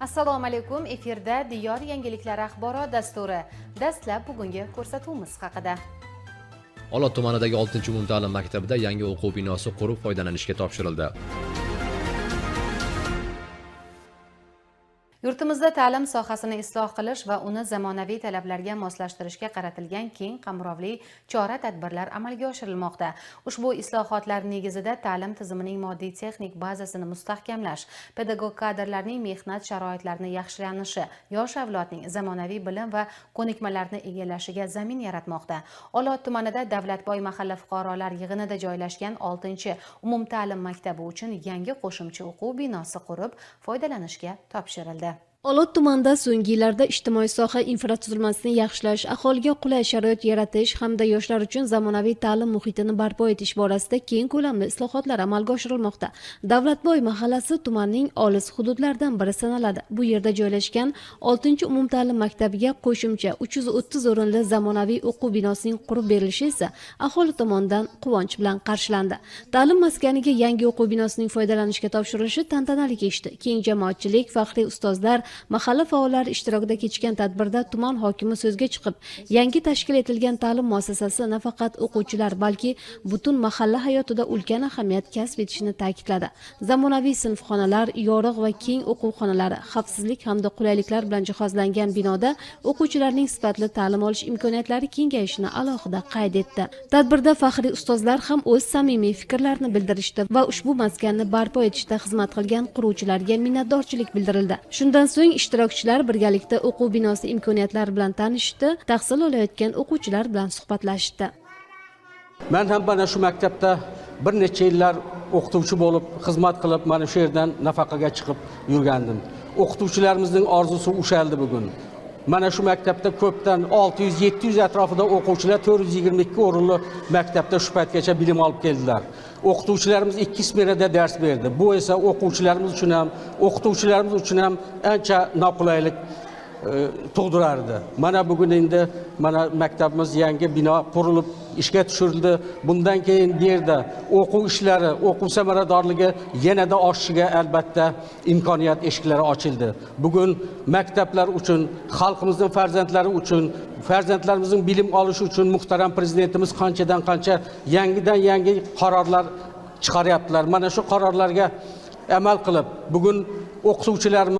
Assalomu alaykum, efirda Diyor yangiliklari axborot dasturi. Dastlab bugungi ko'rsatuvimiz haqida. Olot tumanidagi 6-umumta'lim maktabida yangi o'quv binosi qurib foydalanishga topshirildi. Yurtimizda ta'lim sohasini isloh qilish va uni zamonaviy talablarga moslashtirishga qaratilgan keng qamrovli chora-tadbirlar amalga oshirilmoqda. Ushbu islohotlar negizida ta'lim tizimining moddiy-texnik bazasini mustahkamlash, pedagog kadrlarning mehnat sharoitlarini yaxshilanishi, yosh avlodning zamonaviy bilim va ko'nikmalarni egallashiga zamin yaratmoqda. Olot tumanida Davlatboy mahalla fuqarolar yig'inida joylashgan 6-umumta'lim maktabi uchun yangi qo'shimcha o'quv binosi qurib foydalanishga topshirildi. Olot tumanida so'nggi yillarda ijtimoiy soha infratuzilmasini yaxshilash, aholiga qulay sharoit yaratish hamda yoshlar uchun zamonaviy ta'lim muhitini barpo etish borasida keng ko'lamli islohotlar amalga oshirilmoqda. Davlatboy mahallasi tumanning olis hududlaridan biri sanaladi. Bu yerda joylashgan 6-umumta'lim maktabiga qo'shimcha 330 o'rinli zamonaviy o'quv binosining qurib berilishi esa aholi tomonidan quvonch bilan qarshilandi. Ta'lim maskaniga yangi o'quv binosining foydalanishga topshirilishi tantanali kechdi. Keng jamoatchilik, faxriy ustozlar, mahalla faollari ishtirokida kechgan tadbirda tuman hokimi so'zga chiqib, yangi tashkil etilgan ta'lim muassasasi nafaqat o'quvchilar, balki butun mahalla hayotida ulkan ahamiyat kasb etishini ta'kidladi. Zamonaviy sinfxonalar, yorug' va keng o'quv xonalari, xavfsizlik hamda qulayliklar bilan jihozlangan binoda o'quvchilarning sifatli ta'lim olish imkoniyatlari kengayishini alohida qayd etdi. Tadbirda faxriy ustozlar ham o'z samimiy fikrlarini bildirishdi va ushbu maskanni barpo etishda xizmat qilgan quruvchilarga minnatdorchilik bildirildi. Shundan so'ng ishtirokchilar birgalikda o'quv binosi imkoniyatlari bilan tanishdi, tahsil olayotgan o'quvchilar bilan suhbatlashdi. Men ham mana shu maktabda bir necha yillar o'qituvchi bo'lib xizmat qilib, mana shu yerdan nafaqaga chiqib yurgandim. O'qituvchilarimizning orzusi ushaldi bugun. Mana shu maktabda ko'pdan 600-700 atrofida o'quvchilar 422 o'rinli maktabda shu paytgacha bilim olib keldilar. O'qituvchilarimiz 2 smenada dars berdi. Bu esa o'quvchilarimiz uchun ham, o'qituvchilarimiz uchun ham ancha noqulaylik tug'dirardi. Mana bugun endi mana maktabimiz yangi bino qurilib ishga tushirildi. Bundan keyin bu yerda o'quv ishlari, o'quv samaradorligi yanada oshishiga albatta imkoniyat eshiklari ochildi. Bugun maktablar uchun, xalqimizning farzandlari uchun, farzandlarimizning bilim olishi uchun muhtaram prezidentimiz qanchadan qancha yangidan yangi qarorlar chiqaryaptilar. Mana shu qarorlarga amal qilib bugun o'qituvchilarimiz